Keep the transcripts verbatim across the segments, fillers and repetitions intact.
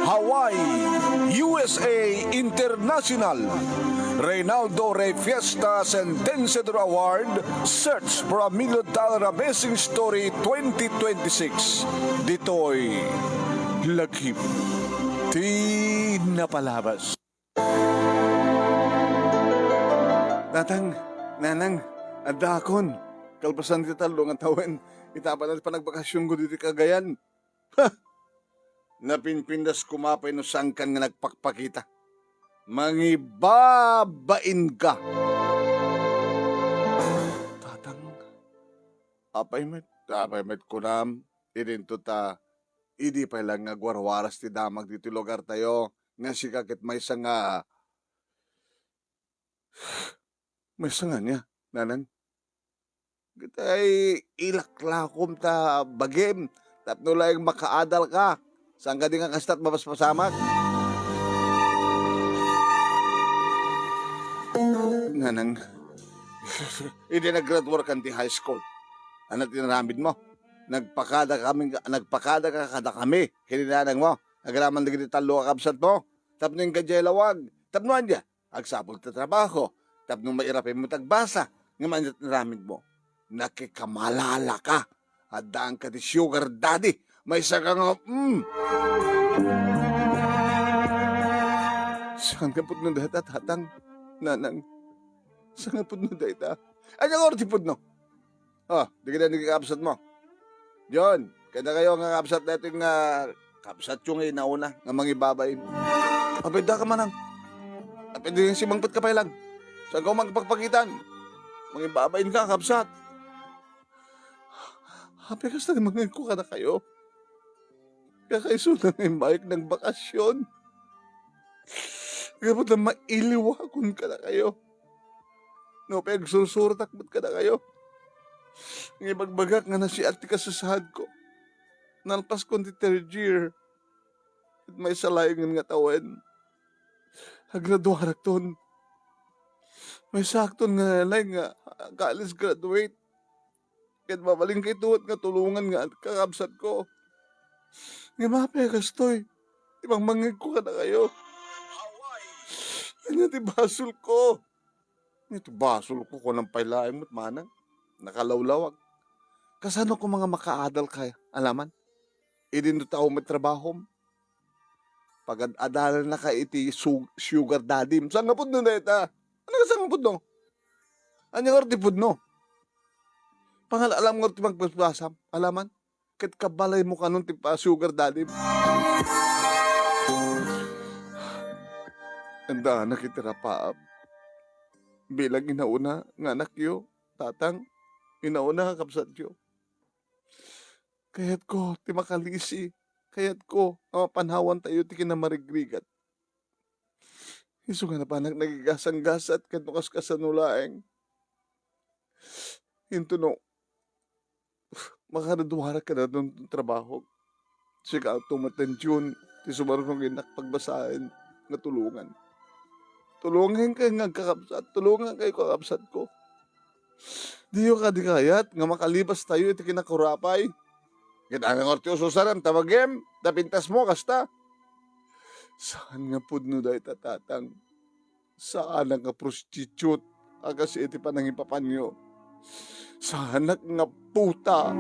Hawaii, U S A International. Reynaldo Rey Fiesta Sentenciador Award, Search for a Million Dollar Amazing Story twenty twenty-six. Ditoy lagip ti napalabas. Tatang, Nanang, addaakon. Kalpasan ti tallo nga tawen, ita pay ti panagbakasionko ditoy Cagayan. Ha! Napinpintas koma pay no saankan nga nagpakpakita. Mangibabainka. Tatang, apay met, apay met kunam, idinto ta, idi pay lang nga agwarwaras ti damag ditoy lugartayo, nga sika ket maysa nga, maysa nga ania, Nanang? Ket ay, ilaklakom ta bagim, tapno laeng makaadalka. Saan kadi nga kasta ti mapaspasamak? Nanang, idi naggraduarkan ti high school, ania ti inaramidmo? Nagpakada kami, nagpakadaka kadakami ken ni nanangmo, agraman dagiti tallo a kabsatmo, tapno inkadiay lawag, tapno ania? Agsapul ti trabaho, tapno mairapinmo ti agbasa, ngem ania ti inaramidmo? Nakikamalalaka. Addaanka ti sugar daddy. Maysaka nga, mm. Saan nga pudno dayta, Tatang, Nanang? Saan nga pudno dayta? Ania nga ti pudno? Oh, di ka na nagkakabsat mo. John, kada kayo nga kabsat natin nga kabsat yung inauna nga mangibabain. Apay da ka manang. Apay di si mangpet ka pay lang. Saan ka magpagpakitan? Mangibabain ka, kabsat. Apay kasta ni mangin ko kada kayo. Kakaiso na nga imbayag ng bakasyon. Kapag na mailiwakon kada kayo. No, pagsursurtak met kada kayo. Nga ibagbagak nga nasiat ti kasasaad ko. Nalpas ko ti third year. Ket maysa laengen nga tawen, agraduarakton. Maysakton nga laeng nga college graduate. Ket mabalin kay tuwet nga tulongan nga kakabsat ko. Nga mapay a kastoy, ti mangmangngeg ko kada kayo. Ania ti basol ko? Ania ti basol ko, kunam pay laeng met manang. Nakalawlawag. Kasano ko nga makaadal kay alaman? Idin no tao met trabahom. Pagad-adalannaka iti su-, sugar daddy. Saan nga pudno dayta? Ano nga saan nga pudno? Ania nga ti pudno? Pangal-alam nga ti magpasam. Alaman? Ket kabalay mo kanon ti pa-sugar daddy. Anda anak iti rapaap. Bilang inauna nga anakyo, tatang, inauna nga kabsatyo. Kayatko ti makalisi. Kayatko nga mapanhawan tayo ti kinamarigrigat. Isu nga napanak nagigasanggasat ket no kaskasano laeng. Into no, makaraduarak kada don trabaho. Sika tumatension, ti sumarno nga innak pagbasaen nga tulongan. Tulongan kayo nga agkakabsat, tulongan kayo kakabsat ko. Diyo kadi kayat nga makalibas tayo iti kinakurapay? Ket ania nga ti ususaram ta bagim, ta pintas mo, kasta? Saan nga pudno dayta, tatang? Saanak nga prostitute a kas iti panangipapanyo. Saanak nga puta.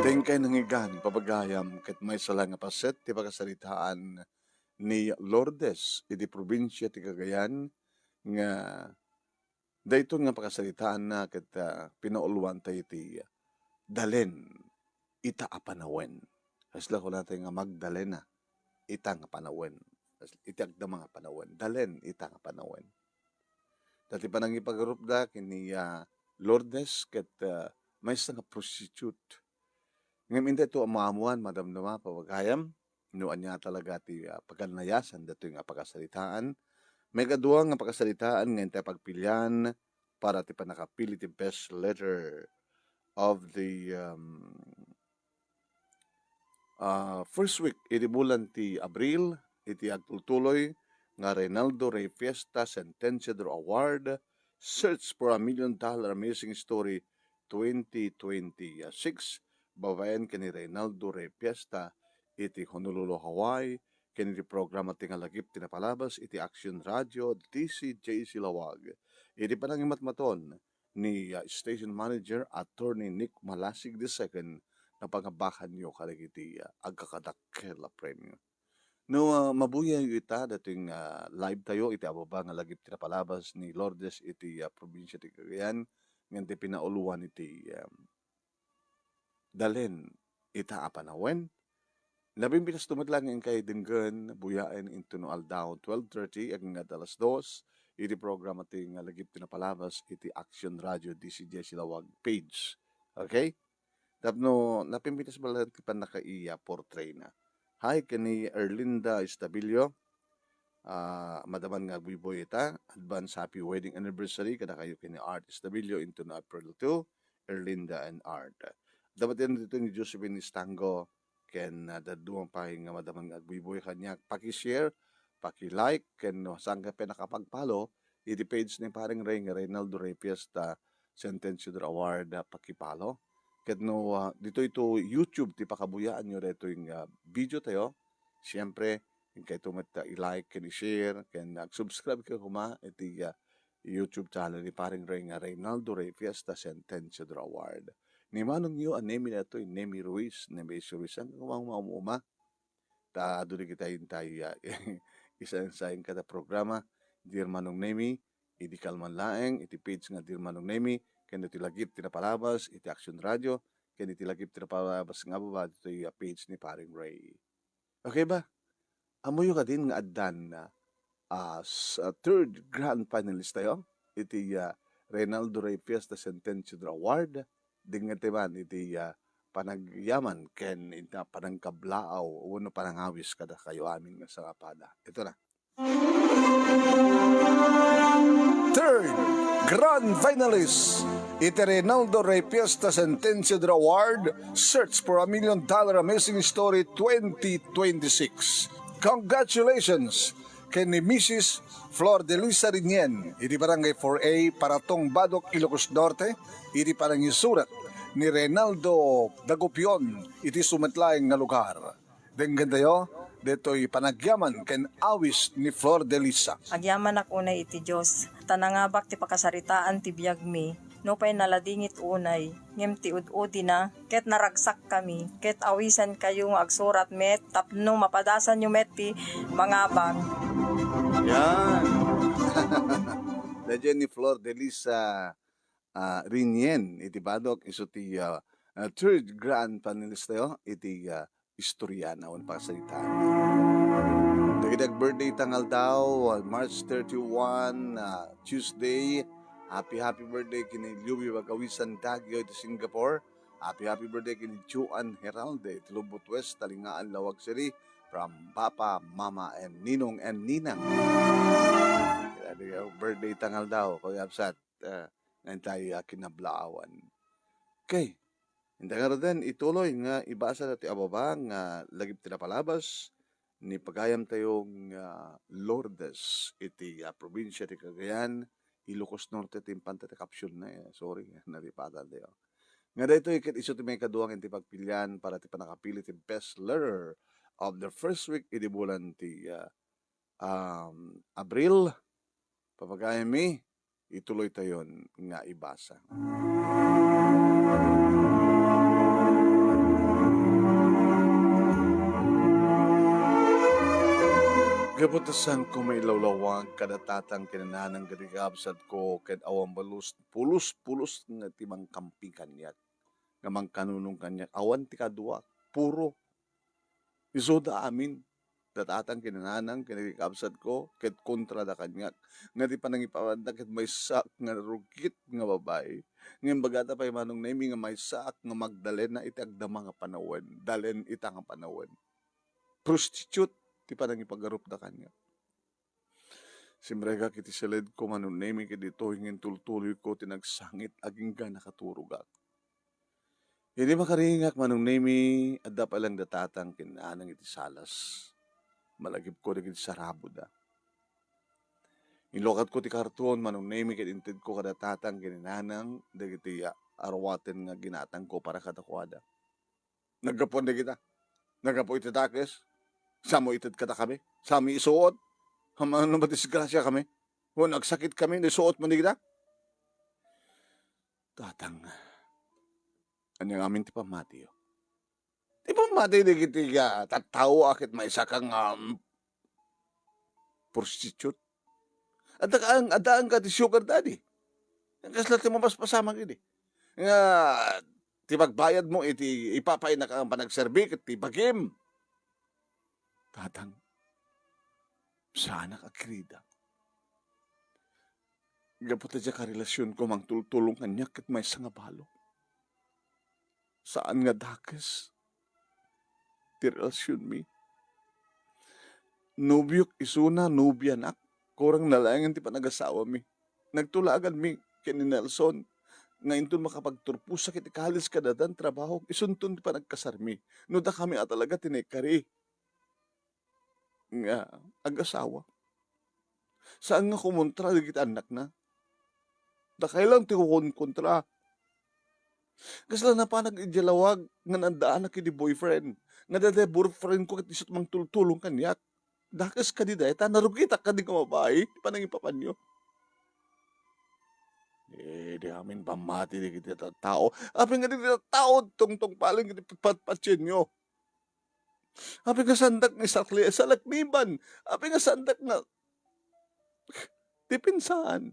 Tengkay nangigan, pabagayam, ket maysa la nga paset ti pakasaritaan ni Lourdes iti probinsia ti Cagayan nga dayton nga pakasaritaanna ket, ah, pinauluan tayo iti, ah, dalen ita a panawen. Kasla kunatay nga Magdalena ita nga panawen. Iti agdama nga panawen, dalen ita nga panawen. Dati panangipagarupda ken ni, ah, Lourdes ket, ah, maysa nga prostitute. Ngem inday to ammoammoan, madamdama, pabagayam, no ania talaga ti, ah, pagannayasan datoy nga pakasaritaan. Maikadua nga pakasaritaan nga intay pagpilian para ti pannakapili ti best letter of the, um, ah, first week iti bulan ti Abril, iti agtultuloy nga Reynaldo Rey Fiesta Sentenciador Award, Search for a Million Dollar Amazing Story twenty twenty-six, babaen ken ni Reynaldo Rey Fiesta iti Honolulu, Hawaii, ken iti programa ti Ngalagip ti Napalabas iti Action Radio, D C J C Lawag. Iti panangimatmaton ni, ah, Station Manager Attorney Nick Malasig the second, napangabakanyo kadagiti, ah, agkakadakkel a premio. No, ah, mabuyayo ita, datoy nga live tayo iti ababa nga lagip ti napalabas ni Lourdes iti, ah, probinsia ti Cagayan, ngem ti pinauloan iti, um, dalen ita a panawen. Napimpitas to met laeng nga inkay denggen, buyaen intono aldaw twelve thirty agingga alas dos, iti programa ti nga lagip ti napalabas iti Action Radio D C J Silawag page. Okay? Tapno napimpitas bala ti pannakaiya portrayna. Hi, ken ni Erlinda Estabilio. Ah, madaman nga agbuybuy ita, advance happy wedding anniversary kadakayo ken ni Art Estabilio intono April two, Erlinda and Art. Dapat yan dito ni Josephine Estango, ken, ah, dadduma pay nga madaman nga agbuybuy kaniak. Paki-share, paki-like, ken no saan ka pay nakapag-follow iti page ni Paring Ray nga Reynaldo Rey Fiesta Sentencio Award, ah, paki-follow. Ket no, ah, ditoy to YouTube ti pakabuyaanyo daytoy nga video tayo, siyempre, inkayto met ta i-like ken i-share ken ag-subscribe kayo koma iti, ah, YouTube channel ni Paring Ray nga Reynaldo Rey Fiesta Sentencio Award. Ni manongyo a Nemi daytoy, Nemi Ruiz, Nemesio Ruiz, saan ka koma uma-, uma-, uma? Ta adu dagiti intay, ah, isa-, isa kada programa, Dear Manong Nemi, idi kalman laeng iti page nga Dear Manong Nemi, ken iti lagip ti napalabas iti Action Radio, ken iti lagip ti napalabas nga ababa ditoy, ah, page ni Paring Ray. Okay ba? Ammoyo kadin nga addan, ah, ah, s-, ah, third grand finalist tayo iti, ah, Reynaldo Rey Fiesta Sentencio Award. Dengngeten man iti, ah, panagyaman ken ita panangkablaaw wenno panangawis kadakayo amin nga sangapada. Ito na. Third grand finalist iti Reynaldo Rey Fiesta Sentencio Award, Search for a Million Dollar Amazing Story twenty twenty-six. Congratulations ken ni Missus Flor de Luisa Rinien iti Barangay four A, Paratong, Badoc, Ilocos Norte, iti panangisurat ni Reynaldo Dagupion iti sumet laeng nga lugar. Denggentayo ditoy panagyaman ken awis ni Flor de Luisa. Agyamanak unay iti Dios, ta nangabak ti pakasaritaan ti biagmi. Nupay naladingit unay, ngem ti ud-udina, ket naragsakkami, ket awisankayo nga agsurat met tapno mapadasanyo met ti mangabak. Yan. Daydiay ni Flor de Luisa, ah, Rinien iti Badoc, isu ti, ah, ah, third grand finalist tayo iti, ah, istorya na awan pakasaritaan. Dagiti ag-birthday ita nga aldaw, ah, March thirty-one, ah, Tuesday. Happy, happy birthday ken ni Louie Bagawisan Dagio iti Singapore. Happy, happy birthday ken ni Joan Heralde iti Lombok West, Talingaan, Laoag City. From Papa, Mama, and Ninong and Ninang. Kaya di ka birthday ita nga aldaw, Kuya Absat, ah, nga intay, ah, kinablaawan. Okay. Inda ngaruden, ituloy nga ibasa dati ababa nga lagip ti napalabas ni pagayam tayo nga Lourdes iti, ah, probinsia ti Cagayan, Ilocos Norte ti impanta ti caption na, eh. Sorry, nalipatan tayo. Nga daytoy ket isu ti maikadua nga ti pagpilian para ti pannakapili ti best letter of the first week idi bulan ti, ah, um, Abril. Papagayammi, ituloy tayon nga ibasa. Gapu ta saanko mailawlawag kada tatang ken nanang dagiti kabsatko ket awan balus-, pulos-pulos nga ti mangkamping kaniak, nga mangkanunong kaniak, awan ti kaduak, puro isuda amin. Datatang ken nanang ken dagiti kabsatko ket kontrada kaniak. Nga ti panangipapananda ket maysaak nga rugit nga babai. Nga imbagata pay Manong Nemi nga maysaak nga Magdalena iti agdama nga panawen, dalen ita nga panawen. Prostitute ti panangipagarupda kaniak. Simregak iti siledko, Manong Nemi, ket ditoy nga intultuloyko ti nagsangit agingga nakaturogak. Idi makaringak, Manong Nemi, adda pay laeng datatang ken nanang iti salas. Malagipko dagiti saraboda. Inlukatko ti karton, Manong Nemi, ket intedko kada tatang ken ni nanang dagiti, ah, aruaten nga ginatangko para kadakuada. Naggapuan dagita. Naggapu iti dakes. Saanmo ited kadakami. Saanmi isuot. Amangan no madisgrasiakami. Wenno agsakitkami, no isuot man dagita. Tatang, ania ngamin ti pammatiyo? Ti pammati dagiti, ah, tattao a ket maysa ka nga, um, prostitute. Adda ka, addaanka ti sugar daddy. Kasla ti mapaspasamak idi. Nga, ti pagbayadmo iti ipapainak a panagserbi ket ti bagim. Tatang, saanak a kirida. Gapu ta diak a relasionko, mangtultulong kaniak ket maysa nga balo. Saan nga dakes ti relasionmi. Nobiok isuna, nobianak. Kurang na laengen ti panagasawami. Nagtulaganmi ken ni Nelson nga inton makapagturposak iti college kada addan trabaho, isunton ti panagkasarmi. No dakami a talaga ti naikari nga agasawa. Saan nga kumontra dagiti annakna. Dakay lang ti kukontra. Kasla napanak idiay lawag nga naddaanak idi boyfriend. Nga daydiay boyfriendko ket isu ti mangtultulong kaniak. Dakes kadi dayta, narugitak kadi nga babai ti panangipapanyo. Eh, di amin pammati dagiti tattao. Apay nga dagiti tattao, tungtungpalen iti patpatienyo. Apay nga saandak nga isakli-, salakniban? Apay nga saandak nga dipensaan?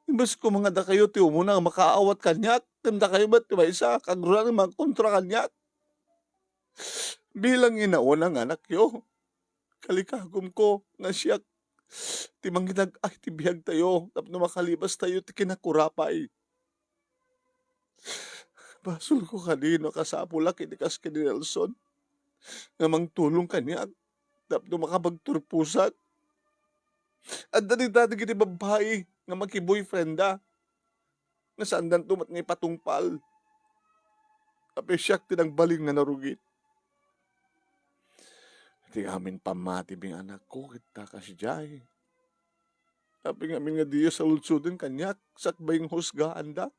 Imbes koma nga dakayo ti umuna nga makaawat kaniak, ngem dakayo met ti maysa, kagrunaan nga mangkontra kaniak. Bilang ina, unang anakyo, kalikagumko nga siak ti manginag-ay ti biagtayo tapno makalibastayo ti kinakurapay. Basolko kadi no kasapulak iti kas ken ni Nelson nga mangtulong kaniak tapno makapagturposak. Adda dita dagiti babbai nga makiboyfrienda nga saandanto met nga ipatungpal. Apay siak ti nagbalin nga narugit. Ti amin pammati mi, anakko, ket ta kasdiay. Apay ngamin nga diyo saludsoden kaniak sakbay nga husgaanda?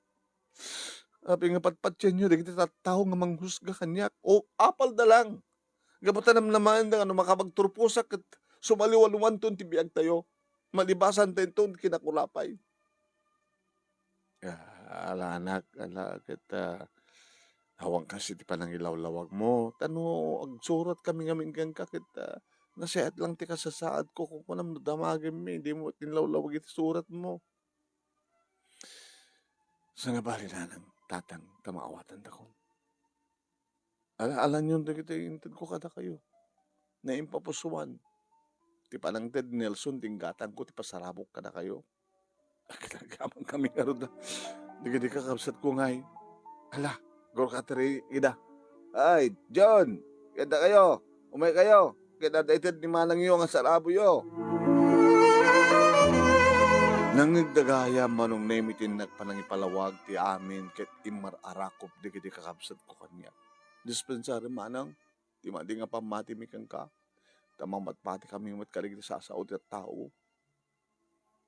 Apay nga patpatienyo dagiti tattao nga manghusga kaniak? O, apalda lang. Gapu ta namnamaenda nga no makapagturposak ket sumaliwaliwanton ti biagtayo. Malibasanta inton kinakurapay. Ah, ala, anak, ala, ket, ah, awan kas iti panangilawlawagmo. Ta no agsurat kami ngamin kenka ket, ah, nasayaat lang ti kasasaadko. Kunkunam no damagenmi, dimo tinlawlawag iti suratmo. Sangabali, nanang, tatang, ta maawatandakon. Ala-alanyon dagiti intedko kadakayo. Naimpapusuan ti panangted ni Nelson ti inggatangko ti pasarabok kadakayo. Agyaman kami ngarud dagiti kakabsatko ngay. Ala, gurkateri ida. Ay, John, kadakayo, umaykayo. Ket adda ited ni manangyo nga saraboyo. Nangngegda gayam, Manong Nemi, ti nagpanangipalawag ti amin ket immar-arakop dagiti kakabsatko kaniak. Dispensarem, manang, ti madi nga pammatimi kenka, ta mamatpatikami met kadagiti sasao ti tattao.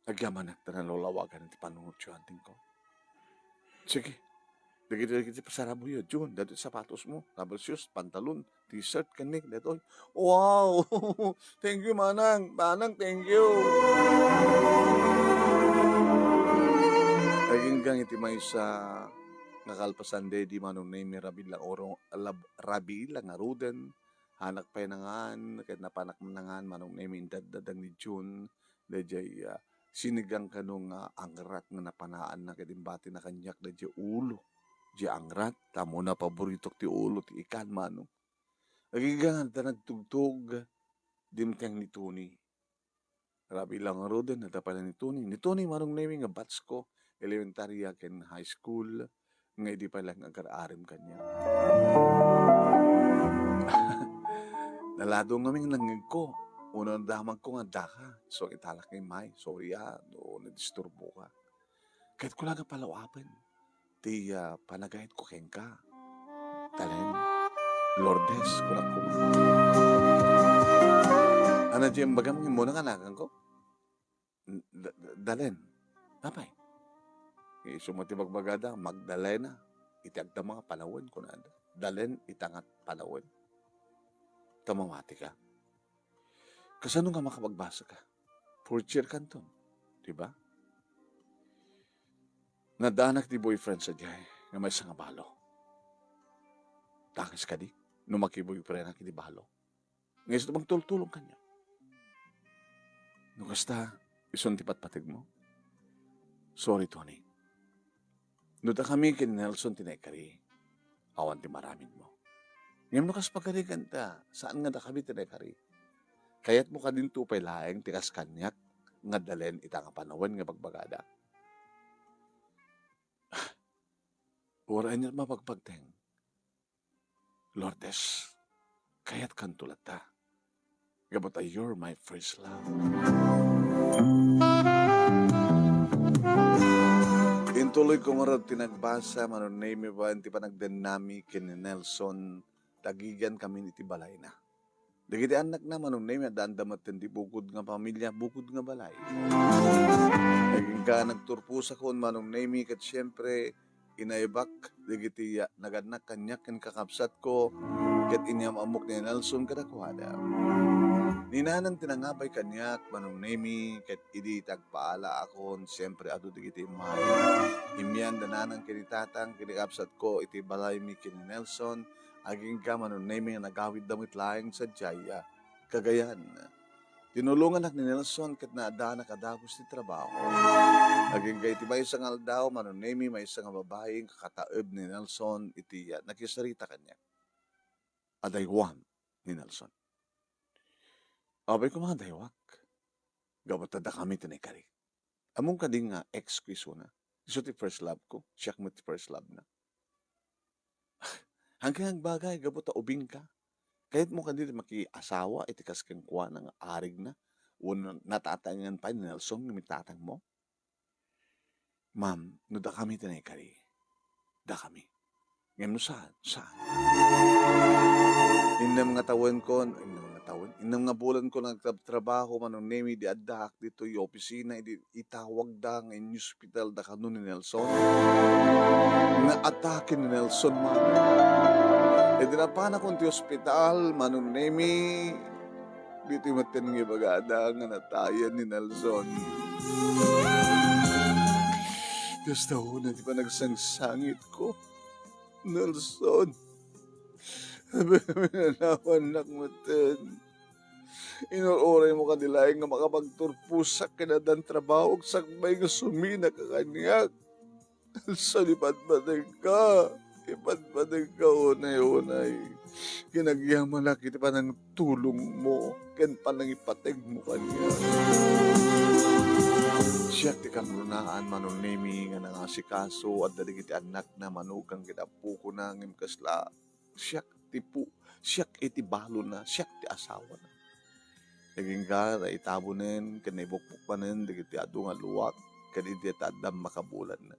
Agyamanak ta nalawlawagan ti panunotyo, antingko. Sige. Dagiti, dagiti pasaraboyo, Jun, dagiti sapatosmo, rubber shoes, pantalon, t-shirt, ken ni, daytoy. Wow! Thank you, manang. Manang, thank you. Aginggang iti maysa nga kalpasan daydi, Manong Nemi, rabii lang oro-, lab-, rabii lang ngaruden, anak pay nangan, ket napanak nangan, Manong Nemi, indaddadang ni Jun, daydiay, ah, sinigang kano nga angrat nga napanaanna ket imbatina kaniak daydiay ulo. Diay angrat, ta ammona paboritok ti ulo ti ikan, manong. Aginggang ta nagtugtog, dimteng ni Tony. Rabii lang ngaruden, adda pay lang ni Tony. Ni Tony, Manong Nemi, nga batchko, elementarya ken high school, nga idi pay lang agar-arem kaniak. Nalado ngamin nangngegko. Uno, nadamagko nga addaka. So, italak nga immay. Sorry, ah, no nadisturboka. Kayatko lang nga palawapen ti, ah, panagayatko kenka. Talen, Lourdes, kunak koma. Ania diay imbagam nga immuna nga anaganko? da-, da-, dalen. Apay? Isu met ti bagbagada, Magdalena. Iti agdama nga panawen, kunada. Dalen ita nga panawen. Ta mamati ka. Kasano nga makapagbasa ka? Fourth year kanton, di ba? Nadaanak ti boyfriend sadiay nga maysa nga balo. Dakes kadi no makiboyfriendak iti balo. Nga isu ti mangtultulong kaniak. No kasta, isun ti patpategmo? Sorry, Tony. No dakami ken Nelson ti naikari, awan ti maramidmo. Ngem no kas pagariganta, saan nga dakami ti naikari. Kayatmo kadinto pay laeng ti kas kaniak nga dalen ita nga panawen nga bagbagada. Uray aniat mapagpagteng. Lourdes, kayatkanto latta. Gapu ta you're my first love. Intuloy ko ngarud ti nagbasa, Manong Nemy, babaen ti panagdennami ken ni Nelson, tagigan kami iti balayna. Dagiti annakna, Manong Nemy, addaanda metten ti bukod nga pamilia, bukod nga balay. Agingga nagturposakon, Manong Nemy, ket siempre, inaybak dagiti ya-, nagannak kaniak ken kakabsatko, ket inyam-ammok ni Nelson kadakuada. Ni Nanang ti nangabay kaniak, Manong Nemy, ket idi tagpaalaakon, siempre, adu dagiti immay. Immianda Nanang ken ni Tatang ken ni kabsatko iti balaymi ken ni Nelson, agingga, Manong Nemy, nga nagawidda met laeng sadiay a Cagayan. Tinulongannak ni Nelson ket naaddanak a dagus ti trabaho. Agingga iti maysa nga aldaw, Manong Nemy, maysa nga babai nga kataeb ni Nelson iti, ah, nakisarita kaniak. Adaywam ni Nelson. Apay koma adaywak? Gapu ta dakami ti naikari. Ammom kadi nga ex ko isuna? Isu ti first love ko, siak met ti first love na. Haan kadi nga agbagay gapu ta ubingka? Kayatmo kadi ti makiasawa iti kas kenkuana nga arigna? Wenno natataengan pay ni Nelson nga tatangmo? Ma'am, no dakami ti naikari, dakami. Ngem no saan, saan. Innem nga tawenkon, innem nga tawen, innem nga bulenkon nga agtrabtrabaho, Manong Nemy, idi addaak ditoy opisina, idi itawagda nga inyospitalda kano ni Nelson. Nga atake ni Nelson, ma'am. Idi napanakon ti ospital, Manong Nemy, ditoy metten nga ibagada nga natayan ni Nelson. Kasta una ti panagsangsangitko. Nelson, pinanawannak metten. Inur-uraymo kadi laeng nga makapagturposak ken addan trabaho, sakbay nga suminaka kaniak. Nelson, ipadpadegka. Ipadpadegka unay-unay. Ken agyamanak iti panangtulongmo ken panangipategmo kaniak. Siak ti kangrunaan, Manong Nemy, nga nangasikaso, adda dagiti annakna, manugang ken ammokona, ngem kasla siak ti pu-, siak iti balona, siak ti asawana. Agingga naitabonen ken naibukbok manen dagiti adu nga luak ken idi ta addan makabulanna.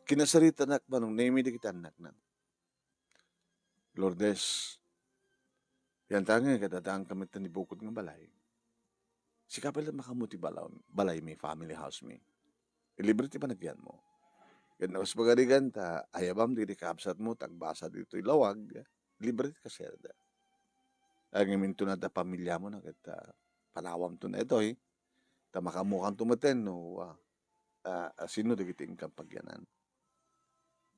Kinasaritanak, Manong Nemy, dagiti annakna. Lourdes, yantangek ket addaanka metten ti bukod nga balay. Sika pay laeng makaammo ti bala-, balaymi, family house mi. Libre ti panagyanmo. Ket no kas pagariganta, ayabam dagiti kabsatmo, ta agbasa ditoy lawag, libre ti kasayada. Ngem inton adda pamiliamona ket, ah, panawamto daytoy, ta makaammokanto metten no, ah, ah, asino dagiti inkam pagyanan.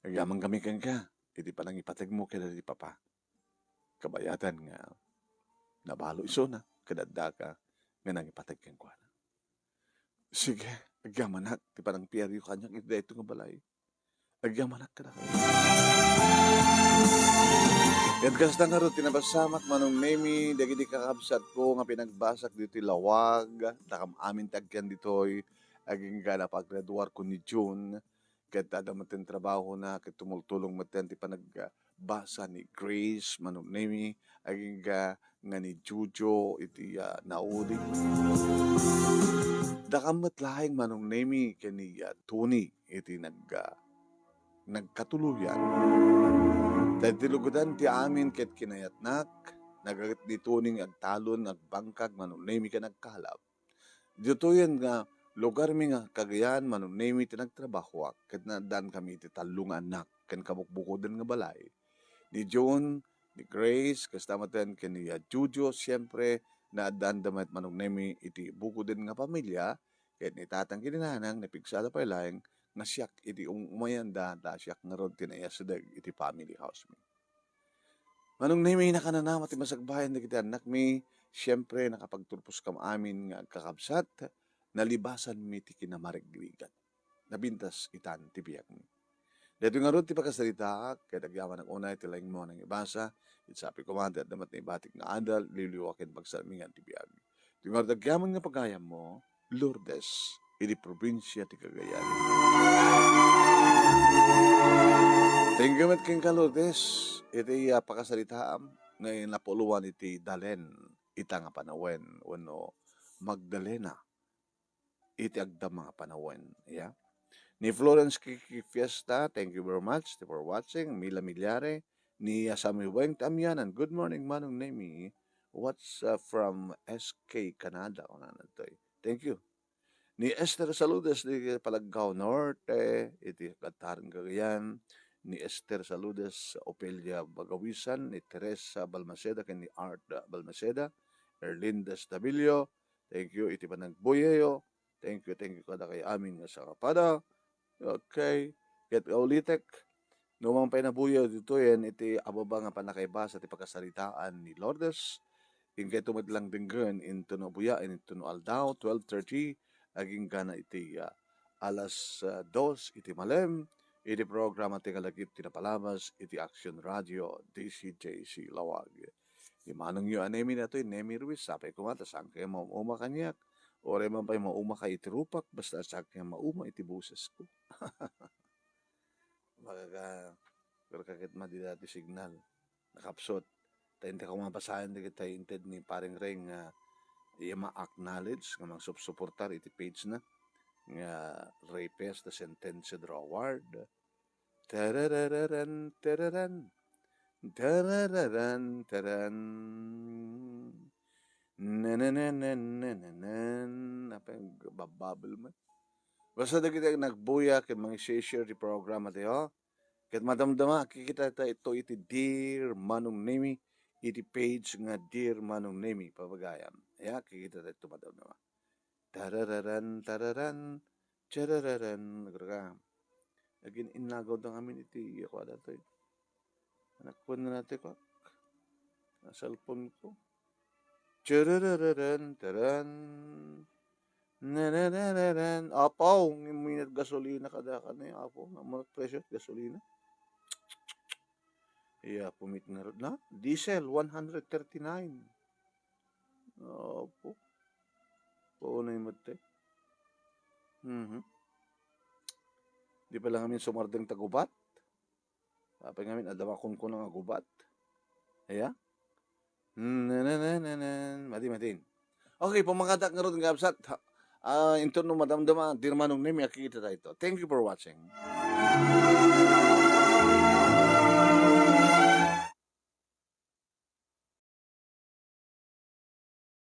Agyamankami kenka iti panangipategmo kadagiti papa. Kabayatan nga nabalo isuna ket addaka nga nangipateg kenkuana. Sige, agyamanak ti panangpiaryo kaniak iti daytoy nga balay. Agyamanak kadakayo. Ket kasta ngarud ti napasamak, Manong Nemy, dagiti kakabsatko nga pinagbasak ditoy lawag, dakam amin ti agyan ditoy, agingga napaggraduarko ni June, ket adda metten trabahona, ket tumultulong metten ti panagbasa ni Grace, Manong Nemy, agingga nga ni Jojo iti, ah, naudi. Dakam met laeng, Manong Nemy, ken ni, ah, Tony iti nag-, ah, nagkatuloyan. Ta iti lugudan ti amin ket kinayatnak, nagaget ni Tony nga agtalon, agbangkag, Manong Nemy, ken agkalab. Ditoyen nga lugarmi nga Cagayan, Manong Nemi, ti nagtrabahoak, ket naaddankami iti tallo nga annak ken kabukbukoden nga balay. Ni June, ni Grace, kasta met ken ni, ah, Jojo, siempre, naaddaanda met, Manong Nemi, iti bukoden nga pamilia, ket ni tatang ken ni nanang, napigsada pay laeng nga siak iti um-, umayanda, ta siak ngarud ti naiyasideg iti family house mi. Manong Nemi, nakanana met ti masagbayan dagiti annakmi, siempre, nakapagturposkam amin nga agkakabsat, nalibasanmi ti kinamarigrigat. Nabintas itan ti biagmi. Daytoy ngarud ti pakasaritaak, ket agyamanak unay ti laingmo a nangibasa, iti sapay koma ti adda met naibatik nga adal, liwliwa ken pagsarmingan ti biag. Daytoy ngarud agyaman nga pagayammo, Lourdes, iti probinsia ti Cagayan. Thank you met kenka, Lourdes, iti, ah, pakasaritaam nga napuloan iti Dalen, ita nga panawen, wenno Magdalena, iti agdama nga panawen. Ya. Ni Florence Kiki Fiesta, thank you very much for watching. Mila Milyare, ni, ah, Sammy Weng ti Amianan. Good morning, Manong Nemi. What's, uh, from S K Canada? Kunana toy. Thank you. Ni Esther Saludes di Palaggao Norte, iti Kataren Cagayan. Ni Esther Saludes, Ofelia Bagawisan, ni Teresa Balmaceda, ken ni Art Balmaceda, Erlinda Estabilio. Thank you iti panagbuyayo. Thank you, thank you kadakayo amin nga sangapado. Okay. Ket kaulitek, no man pay nabuyaw ditoyen iti ababa nga pannakaibasa ti pakasaritaan ni Lourdes, inkayto met lang denggen intono buyaen, intono aldaw, twelve thirty, agingga na iti, ah, alas, ah, dos iti malem, iti programa ti Kalagip ti Napalabas iti Action Radio, D C J C Lawag. Ni manongyo a Nemi daytoy, Nemi Ruiz, sapay koma ta saan kayo maum-uma kaniak. Uray man pay mauma kayo iti rupak, basta saan kayo mauma iti bosesko. Kumbaga, pero kakit madi dati signal. Nakapsot. Ta inta ko mabasayan dagiti inted ni Paring Ray nga iya ma-acknowledge nga mangsupsuportar iti page na nga Ray Pes, the Sentencia Draw Award. Tarararan, tararan. Tarararan, taran. Nananananan. Apay, babbabel man. Basta dagiti nagbuya ket mangishare ti programa tayo. Ket madamdama, kikita ta ito iti Dear Manong Nemi, iti page nga Dear Manong Nemi, pabagayam. Ya, kikita ta ito madamdama. Tarararan, tararan, charararan. Agraga. Agin-innagaw da ngamin iti, ako, adatoy. Anak ko na natin ko. Ang cellphone ko. Charararan, taran. Nananananan. Apaw, minit gasolina kada ka na yung apo. Ang mga presyo, gasolina. Iya, pumit nga rin. Na? Diesel, one hundred thirty-nine. Opo. Paunay mo, te. Mhm. Di pa lang amin sumardeng tagubat. Apay ngamin, adda makunkuna nga gubat. Aya? Nananananan. Madi, madin. Okay, pamangkatak nga rod nga absat. Ha, ah, inton no madamdama, Dear Manong Nemi, akikita tayo ito. Thank you for watching.